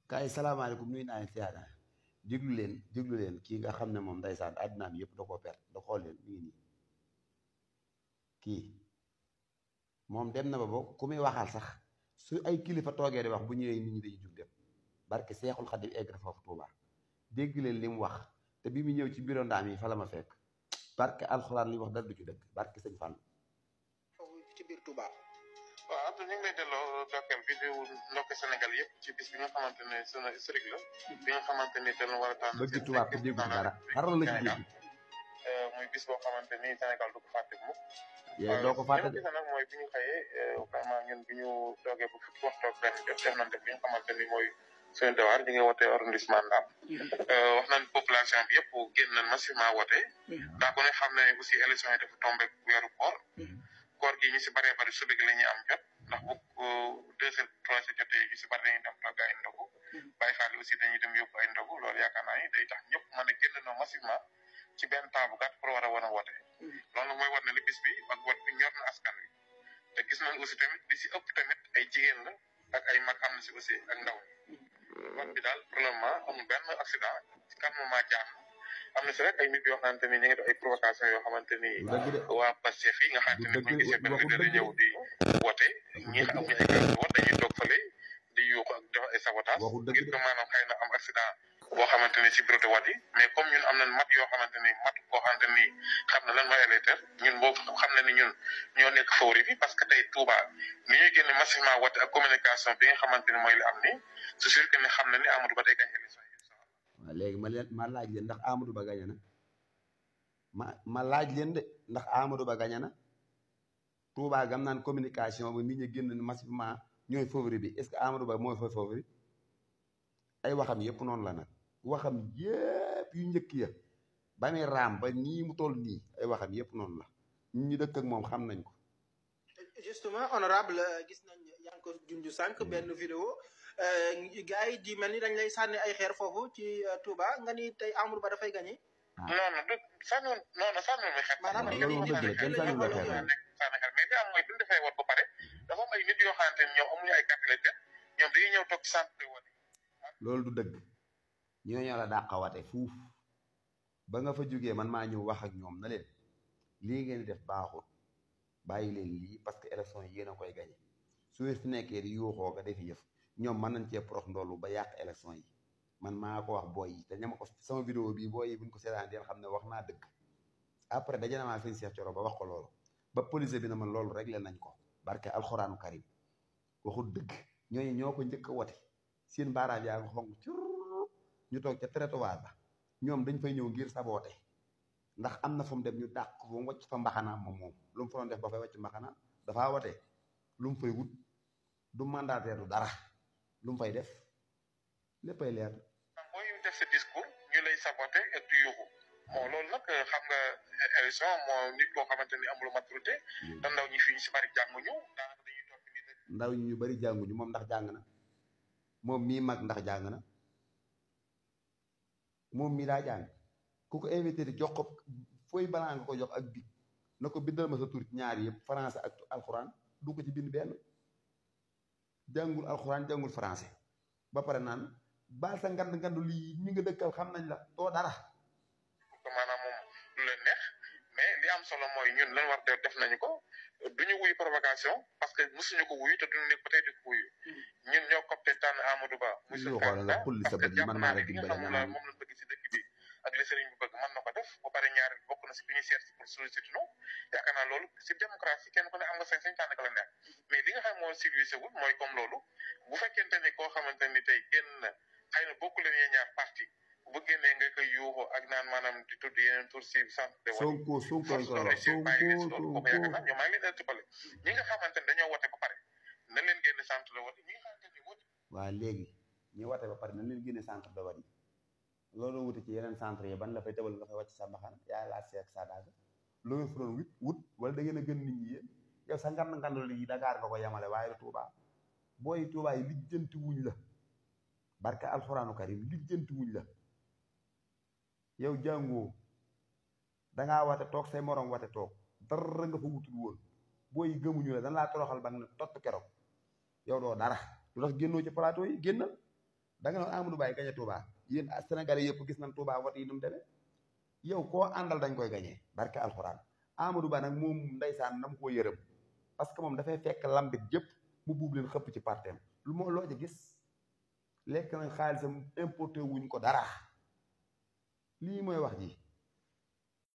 kaay salaamaaleykum nuyu naa leen siyaara déglu leen kii nga xam ne moom ndeysaan àddinaam yëpp da koo perte da xool leen mi ngi nii kii moom dem na ba ku muy waxal sax su ay kilifa toogee di wax bu ñëwee nit ñi dañuy jug dem barke Seexul Xadim egg na foofu Tuuba dégg leen li mu wax te bi mu ñëw ci bureau ndaam yi fa la ma fekk barke alxuraan li wax dara du ci dëgg barke sëñ Fall ci biir Touba. waaw Abdou ñu ngi lay delloo ndokkeel bi di ndokke Sénégal yëpp ci bis bi nga xamante ne sunu historique la bi nga xamante ni dañu war a tànn bëgg tubaab te déggu dara dara la ci dégg muy bis boo xamante ni Sénégal du ko fàtte mukk yow doo ko fàtte de nag mooy bi ñu xëyee vraiment ñun bi ñu toogee bu fukki waxtu ak benn jot def nañ def bi nga xamante ni mooy suñu devoir ñu ngi wote arrondissement Ndam wax nañ population bi yëpp génn nañ massivement wote ndax ku ne xam ne aussi élection yi dafa tombé weeru koor gi ñu si bëree bëri suba gi la ñuy am jot ndax bu 2h 3h jotee ñu si bëri dañuy dem togg ay ndogu bàyyi xaali aussi dañuy dem yóbbu ay ndogu loolu yaakaar naa ni day tax ñëpp mën a génn noo massivement ci benn temps bu gàtt pour war a wote loolu mooy war na li bis bi ak vote bi ñor na askan wi te gis nañ aussi tamit li si ëpp tamit ay jigéen la ak ay mag am na si aussi ak ndaw vote bi daal pour le moment amul benn accident ci kan moment jaax am na si rek ay nit yoo xamante ni ñu ngi def ay provocation yoo xamante ni waa Pastef yi nga xamante ni bu ñu gisee benn leader ñëw di wote ñi xam ñu ay carte wote dañuy toog fële di yuuxu ak def ay sabotage ngir ko maanaam xëy na am accident boo xamante ni si bureau de vote yi mais comme ñun am nañ mat yoo xamante ni mat koo xamante ni xam na lan mooy électeur ñun boobu xam na ni ñun ñoo nekk favori bi parce que tey Touba ni ñuy génne massivement wote ak communication bi nga xamante ni mooy li am ni c'est sûr que ne xam na ni Amadou Ba day gañ élection yi waaw léegi ma laaj leen ndax Amadou Ba gañe na ma laaj leen de ndax Amadou Ba gañe na Touba gam naan communication ba nit ñi génn massivement ñooy favori bi est-ce que Amadou Ba mooy fa favori ay waxam yëpp noonu la nag waxam yëpp yu njëkk ya ba muy raam ba nii mu toll nii ay waxam yëpp noonu la ñu dëkk ak moom xam nañ ko. justement honorable gis nañ yaa ngi ko junj sànq benn vidéo gars yi di mel ni dañ lay sànni ay xeer foofu ci Touba nga ni tey Amadou Ba dafay gagné. non non sànni mi xeer. maanaam loolu moom dëgg la kenn sànni la xeer mais li am mooy bu ñu defee woot ba pare dafa am ay nit yoo xamante ni ñoom amuñu ay carte d'électeur ñoom dañuy ñëw toog ci centre de vote. loolu du dëgg ñoo la dàqawate fuuf ba nga fa jógee man maa ñëw wax ak ñoom na leen lii ngeen def baaxul bàyyi leen lii parce que élection yi yéen a koy gañe su fi nekkee di yuuxoo nga defi yëf ñoom mën nañ cee prox ndoolu ba yàq élection yi man maa ko wax booy yi te ñama ko sama vidéo bii booy yi buñ ko seetaan deen xam ne wax naa dëgg après dajana maa sëñ Cheikh Thioro ba wax ko loolu ba police bi na man loolu réglé nañ ko barke alxuraanu karim waxul dëgg ñooñu ñoo ko njëkk a wote seen baaraam yaa nga xonk cur ñu toog ca trottoir ba ñoom dañ fay ñëw ngir saboote ndax am na fu mu dem ñu dàq ba mu wàcc fa mbaxanaam moom lu mu fa doon def ba fay wàcc mbaxanaam dafaa wote lu mu fay wut du mandataire du dara lu mu fay def léppay leer. mooy def sa discours ñu lay saboté ak di yuuxu bon loolu nag xam nga élection moo nit koo xamante ni amul maturité te ndaw ñi fii ñu si bari jànguñu daanaka dañuy topp nit rek. ndaw ñi ñu bari jànguñu moom ndax jàng na moom mii mag ndax jàng na moom mii daa jàng ku ko invité di jox ko fooy balaa nga ko jox ak bi na ko bindal ma sa tur ñaari yëpp français ak alxuraan du ko ci bind benn jàngul alxuraan jàngul français ba pare naan baal sa ngandu lii ñi nga dëkkal xam nañ la doo dara. maanaam moom lu leen neex mais li am solo mooy ñun lan war def nañu ko duñu wuyu provocation parce que mosuñu ko wuyu te duñu nekk ba tey di ko wuyu ñun ñoo copte tànn Amadou Ba muy suñu candidat parce que jàpp naa ne li nga xam moom lañ bëgg si dëkk bi ak li sëriñ bi bëgg mën na ko def ba pare ñaar bokk na si bi ñuy seet si pour solliciter non yaakaar naa loolu si démocratie kenn ku ne am nga sañ-sañ tànn ka la neex mais li nga xam moo civilisé wul mooy comme loolu bu fekkente ni koo xamante ni tey génn na xëy na bokku leen yee ñaar parti bu génnee nga koy yuuxu ak naan maanaam di tudd yeneen tur si centre de vote Sonko yaakaar naa ñoom maa ngi leen tëppale ñi nga xamante ni dañoo wote ba pare na leen génne centre de vote ñi nga xamante ni wote waaw léegi ñi wote ba pare na leen génne centre de vote yi loolu wuti ci yeneen centre yi ban la fay tëbal nga fay wàcc sa mbaxana yaa laa seek sa daaga lu ngeen fa doon wut wala da ngeen a gën nit ñi yéen yow sa ngandul yi Dakar nga ko yemale waaye Touba booy Touba yi lijjanti wuñ la barka alxuraanu karim lijjanti wuñ la yow jàngoo dangaa wate toog say morom wate toog dara nga fa wutul woon booy gëmuñu la dan laa toroxal ba nga tott keroog yow doo dara lu tax génnoo ci plateau yi génnal da nga noon Amadou Ba gañe Touba yéen Sénégalais yëpp gis nañ Touba vote yi nu mu demee yow koo àndal dañ koy gañee barke alxuraan Amadou Ba nag moom ndeysaan nam koo yërëm parce que moom dafay fekk lambit yëpp mu buub leen xëpp ci parteem lu moo loo ci gis lekk nañ xaalisam importé wuñ ko dara lii mooy wax ji